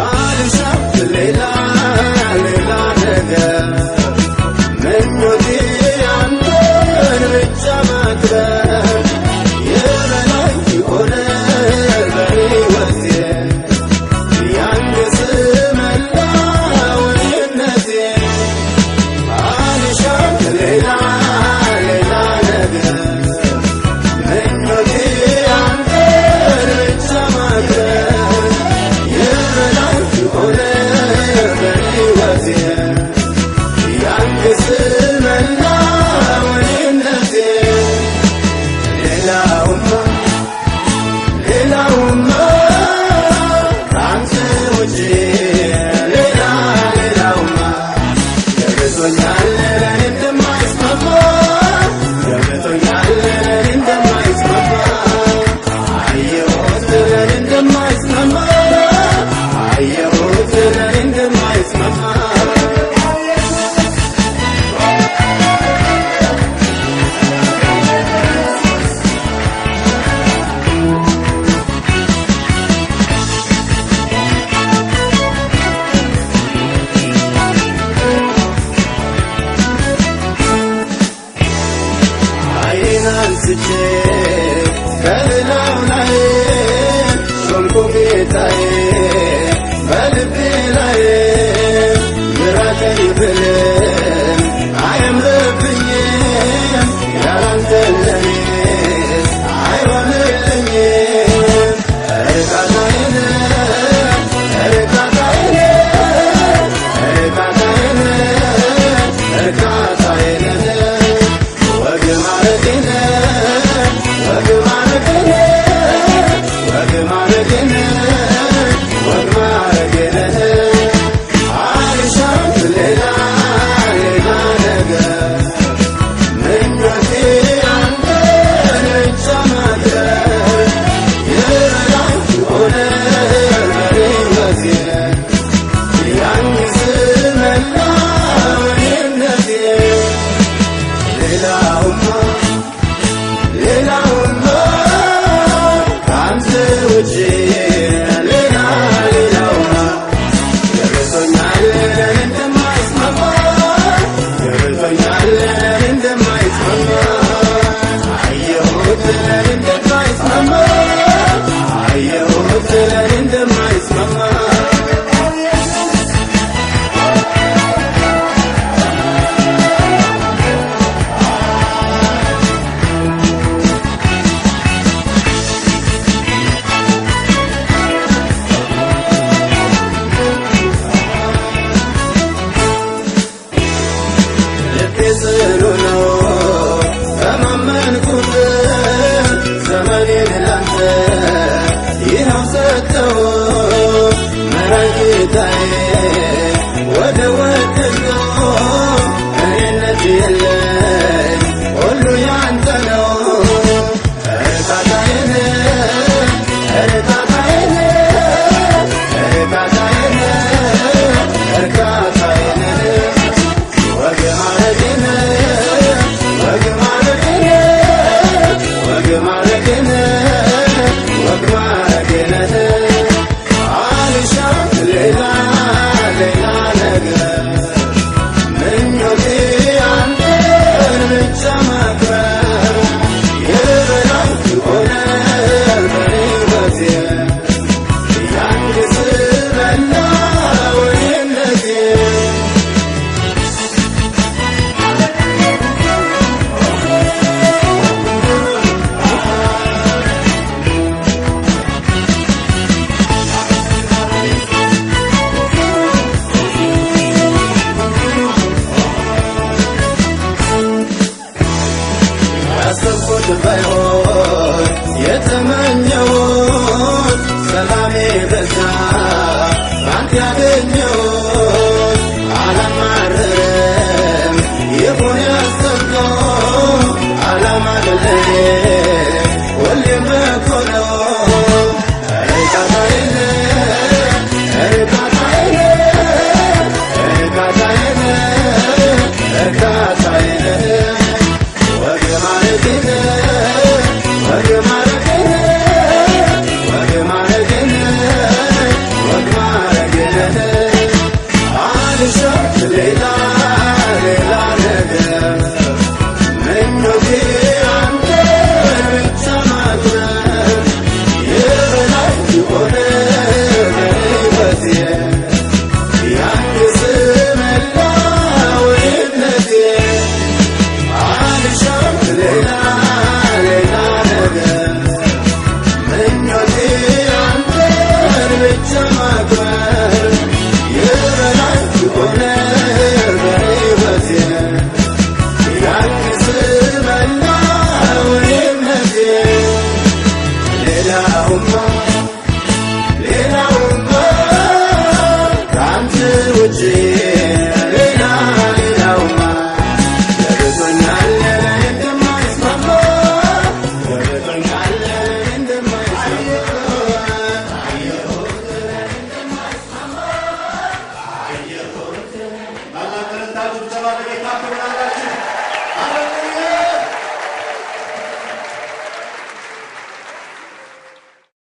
አልሻም ሌላ ሌላ ነገር፣ ምኞቴ አንተን ብቻ ማክበር፣ የበላይ ሆነ በሕይወቴ፣ ያንገስ መላው እኔነቴ። አልሻም ሌላ ሌላ ነገር፣ ምኞቴ አንተን ብቻ ማክበር፣ የበላይ ሆነ በሕይወቴ፣ ያንገስ መላው እኔነቴ። ሌላውማ ሌላውማ ከአንተ ውጪ፣ ሌላ ሌላውማ ገብቶኛል ለእኔ እንደማይስማማ፣ ገብቶኛል ለእኔ እንደማይስማማ፣ አየሁት ለእኔ እንደማይስማማ፣ አየሁት ለእኔ እንደማይስማማ። ዓይኔን አንስቼ ከሌላው ላይ ሾምኩ ጌታዬ በልቤ ላይ፣ ግራ ቀኝ ብልም አያምርብኝም፣ ያላንተ ለኔስ አይሆንልኝም። እርካታዬ ነህ፣ እርካታዬ ነህ፣ እርካታዬ ነህ፣ እርካታዬ ነህ፣ ወግ ማዕረጌ ነህ፣ ወግ ማዕረጌ ነህ፣ ወግ ማዕረጌ ነህ፣ ወግ ማዕረጌ ነህ። አልሻም ሌላ ሌላ ነገር፣ ምኞቴ አንተን ብቻ ማክበር፣ የበላይ ሆነ በሕይወቴ፣ ያንግስ መላው እኔነቴ። ሌላውማ ሌላውማ ከአንተ ውጪ፣ ሌላ ሌላውማ ገብቶኛል ለእኔ እንደማይስማማ፣ ገብቶኛል ለእኔ እንደማይስማማ፣ አየሁት ለእኔ እንደማይስማማ፣ አየሁት ለእኔ እንደማይስማማ። ልቤ ጽኑ ነው በማመንኩት፣ ዘመኔን ላንተ ይኸው ሰጠሁ። ምራኝ ጌታዬ ወደ ወደድከው፣ እኔነት የለኝ ሁሉ ያንተ ነው። እርካታዬ ነህ፣ እርካታዬ ነህ፣ እርካታዬ ነህ፣ እርካታዬ ነህ፣ ወግ ማዕረጌ ነህ፣ ወግ ማዕረጌ ነህ፣ ወግ ማዕረጌ ነህ፣ ወግ ማዕረጌ ነህ። አልሻም ሌላ ሌላ ነገር፣ ምኞቴ አንተን ብቻ ማክበር፣ የበላይ ሆነ በሕይወቴ፣ ያንግስ መላው እኔነቴ። ያሰብኩት ባይሆን የተመኘሁት፣ ሰላሜ በዛ ባንተ ያገኘሁት።